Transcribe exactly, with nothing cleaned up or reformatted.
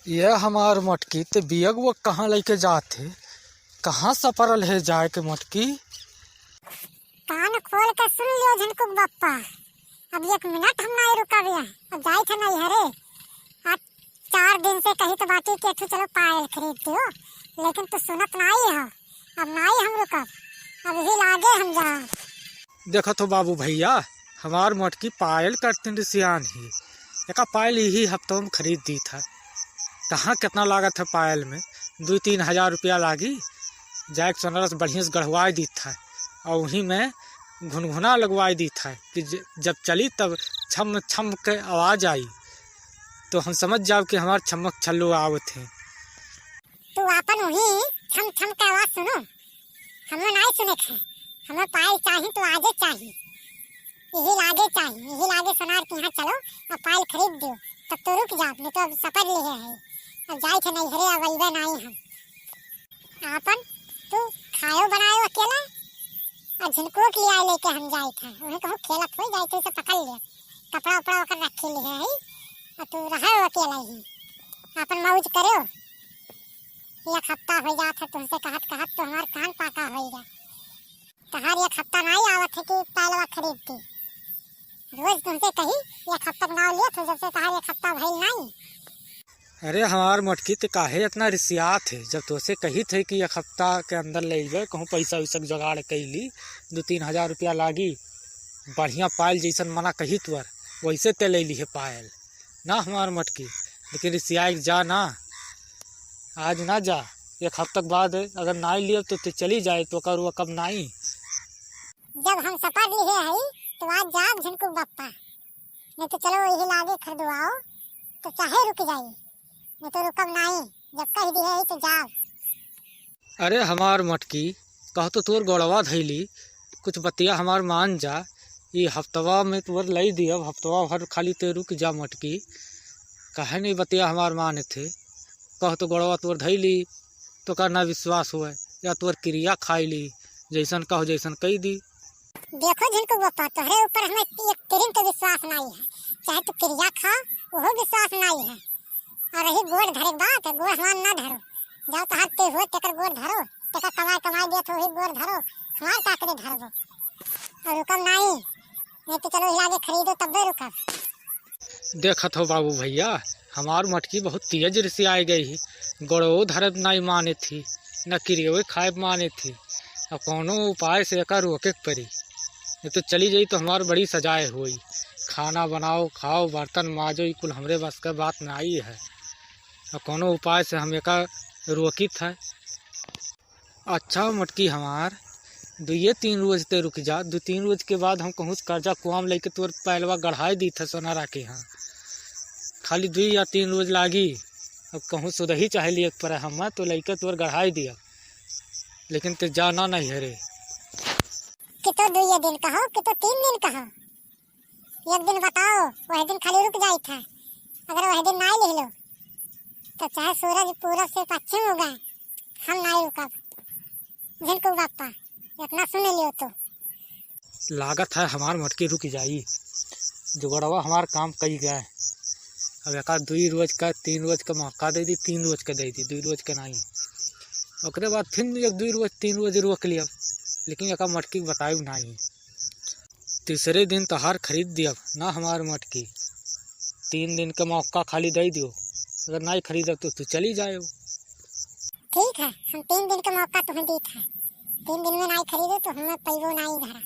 ये हमार मटकी, ते बियग वो कहाँ लइके जात है? कहाँ सपरल है जाए के मटकी? कान खोल के सुन लियो झिनकुक बप्पा, अब एक मिनट हम नाई रुकब यहाँ, अब जाई थे नैहरे। आज चार दिन से कही तो बाटी के तू चलो पायल खरीद दियो, लेकिन तू सुनत नाई हो, अब नाई हम रुकब, अब यही लागे हम जाब। देखत हो बाबू भैया, हमार मोटकी पायल करतिन रिसियान ही। एका पायल यही हफ्तवा में खरीद दीत है। कहाँ कितना लागत है पायल में? दुई तीन हजार रुपया लागी। जाए के सोनरस बढ़िया से गढ़वाई दीत है और वहीं में घुनघुना लगवाई दीत है कि ज-, जब चली तब छम छम के आवाज आई, तो हम समझ जाओ कि हमार छमक छल्लो आवत है। तू आपन वही छम छम के आवाज सुनो, हमें नाई सुने थे, हमें पायल चाही तो आजे चाही, यही लागे चाही, यही लागे सोनार के यहाँ चलो और पायल खरीद दो, तब तो रुक जाओ, नहीं तो अब सपर लिहे है, अब जाई थे नैहरे, अब अइबे नाई हम। आपन तू खायो बनायो अकेला और झिनकुओ के लिए आए लेके हम जाई थे, उन्हें कहूँ खेलत हो जाई थे, उसे पकड़ लिया, कपड़ा उपड़ा ओकर रखे लिए है और तू रहे अकेला ही, आपन मौज करो। एक हफ्ता हो जात है तुमसे कहत कहत तो हमार कान पाका हो गया। तहार एक हफ्ता नाई आवत है कि पायलवा खरीद दी। रोज तुमसे कही एक हफ्ता के नाव लियो तो जब से तहार एक हफ्ता भइल नाई। अरे हमार मोटकी, ते काहे इतना रिसियात है? जब तोसे कही थे कि एक हफ्ता के अंदर ले अइबे, कहूँ पैसा वैसा के जुगाड़ कैली, दो तीन हजार रुपया लागी, बढ़िया पायल जैसन मना कही तुअर, वैसे ते ले ली है पायल। ना हमार मोटकी, लेकिन रिसियाए के जा ना, आज ना जा, एक हफ्ता के बाद अगर नाई लियब तो ते चली जाए, तो करुआ कब नाई। जब हम सपर लिहे हई तो आज जाब झिनकू बप्पा, नहीं तो चलो यही लागे खरीदवाओ, तो चाहे रुक जाई, नहीं तो रुकब नाई, जब कह दिहे हई तो जाब। अरे हमार मोटकी, कह तो तोर गोड़वा धैली, कुछ बतिया हमार मान जा। ई हफ्तवा में तोर लई दियब, हफ्तवा भर खाली ते रुक जा मोटकी। काहे नहीं बतिया हमार माने थे? कह तो गोड़वा तोर धैली, तो का ना विश्वास हुए, या तोर किरिया खाई ली, जैसन कहो जैसन कही दी। देखो झिनकू बप्पा, तोहरे ऊपर हमें एक तिरिन के विश्वास नाई है, चाहे तू किरिया खा, वहो विश्वास नाई है। और यही गोड़ धरे के बात है, गोड़ हमार ना धरो। जाओ तहार ते हो, तेकर गोड़ धरो, तेकर कमाई, कमाई देत हो, वही गोड़ धरो, हमार का करे धरबो। और रुकम नाई, नहीं तो चलो हिला के खरीदो, तब्बे रुकब। देखत हो बाबू भैया, हमार मोटकी बहुत तेज रिसियाए गई ही, गोड़ो धरे नाई माने थी, न किरियो खाए माने थी। अब कौनो उपाय से एका रोके के पड़ी, नहीं तो चली जाई तो हमार बड़ी सजाए होई। खाना बनाओ, खाओ, बर्तन माजो, ई कुल हमरे बस का बात नाई है। अब कौनो उपाय से हम एका रोकित है। अच्छा मोटकी हमार, दुइये तीन रोज ते रुक जा, दो तीन रोज के बाद हम कहूँ से कर्जा कुआम लेके तोर पैलवा गढ़ाई दीत है सोनारा के यहाँ। खाली दुई या तीन रोज लागी, अब कहूँ सुदही चाहे लिए पर हम तो लइके तोर गढ़ाई दिया, लेकिन ते जा ना नैहरे। कि तो दुइये दिन कहो, कि तो तीन दिन कहो, एक दिन बताओ, वही दिन खाली रुक जाई था। अगर वही दिन नाई लिहलो, तो चाहे सूरज पूरब से पश्चिम उगे, हम नाई रुकब। झिनकू बप्पा, इतना सुन लियो तो। लागत है हमार मोटकी रुक जाई, जुगड़वा हमार काम कई गए। अब एका दुई रोज का, तीन रोज का मौका दे दी, तीन रोज का दे दी, दुई रोज का नाई। ओकरे बाद फिर एक दुई रोज, तीन रोज रोक लिया, लेकिन एका मोटकी बताई नाई। तीसरे दिन तोहार खरीद दियब ना हमार मोटकी। तीन दिन के मौका खाली दे दियो, अगर नाई खरीदब तो तू चली जायो। ठीक है, हम तीन दिन के मौका तुम्हें दीत है, तीन दिन में नाई खरीदो तो हमें पैबो नाई धरा।